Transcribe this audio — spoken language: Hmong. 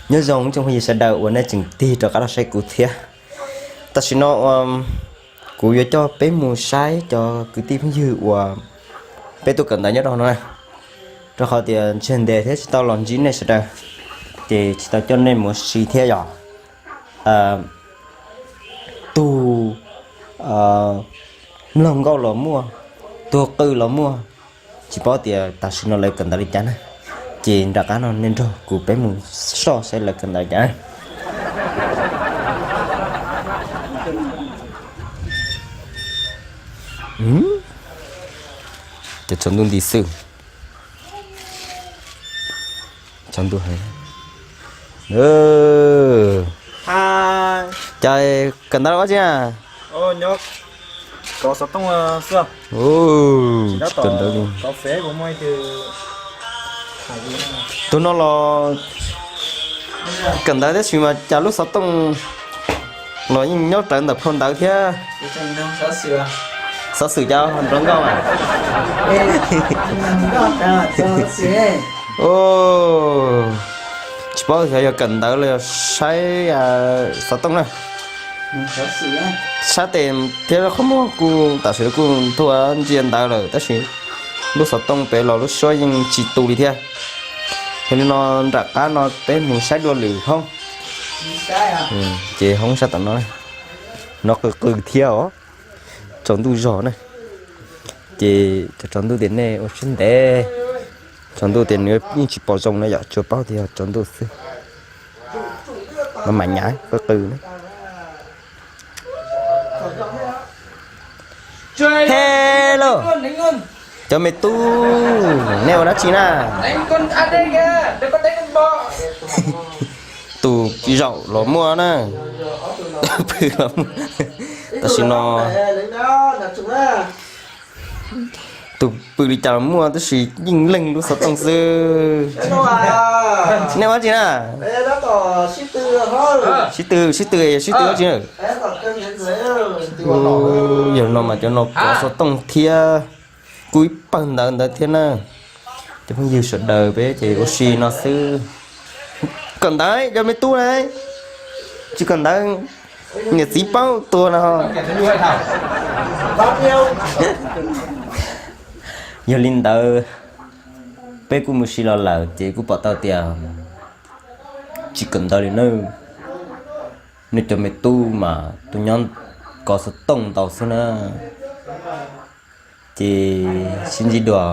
Nyob zoo tsoom phooj ywg sawv daws uas nej tseem tig rov qab los saib kuv thiab. Tam sim no uas kuv yuav coj peb mus saib cov kwv tij phooj ywg uas peb tuaj kawm ntawv nyob rau no na, rau qhov tias ntseg ntev thiab tsis tau los ntsib nej sawv daws, ces tsis tau coj nej mus ua si thiab yom. Tus mloog nkauj los muaj, tus qw los muaj, tsis paub tias tam sim no lawv kawm ntawv li cas na. Ces nram qab no nej nrog kuv peb mus soj saib lawv kawm ntawv li cas. Ces tsaus ntuj nti xwb. Tsaus ntuj heev. Cas kawm ntawv ua tsi na? Kawm ntawv li. Tus no los kawm ntawv tab sis mas cas lub xov tooj los yeej nyob rawv ntawm phau ntawv thiab. Xov xwm cas nrov nkauj a? Tsis paub xyov yog kawm ntawv los yog saib xov tooj na. Sab tes thiab qhov muag kuj tam sim kuj tuaj ntsia ntawv lawm tab sis lub xov tooj pem los lub suab yeej tsis tu li thiab. Yog li no nram qab no peb mus saib dua lwm hoob. Ces hoob sab tom no, no qw qw thiab os. Tsaus ntuj zog na. Ces cov tsaus ntuj tias nej ua siab ntev, tsaus ntuj tias nws yeej tsis pom zoo na yom, tsuas paub tias yog tsaus ntuj xwb. No mam nyav qw qw na. Hello, cov me tub, nej ua dab tsi na? Tus zaum los muaj na, pw los muaj, tam sim no tus pw li cas los muaj tab sis yeej leeg lub xov tooj xwb. Nej ua dab tsi na? Sib tw, sib tw, sib tw ua dab tsi na? Yog no mas cov no kov xov tooj thiab, kuj ib pawg ntawv ntawd thiab na. Cov phooj ywg sawv daws peb ces ua si no xwb. Kawm ntawv cov me tub na, tsis kawm ntawv niam txiv paub tuag no. Yog li ntawd, peb kuj mus si los lawm ces kuj pom tau tias tsis kawm ntawv li na. Nej cov me tub mas tuaj nyob kov xov tooj ntau xwb na. Ces sib ntsib dua.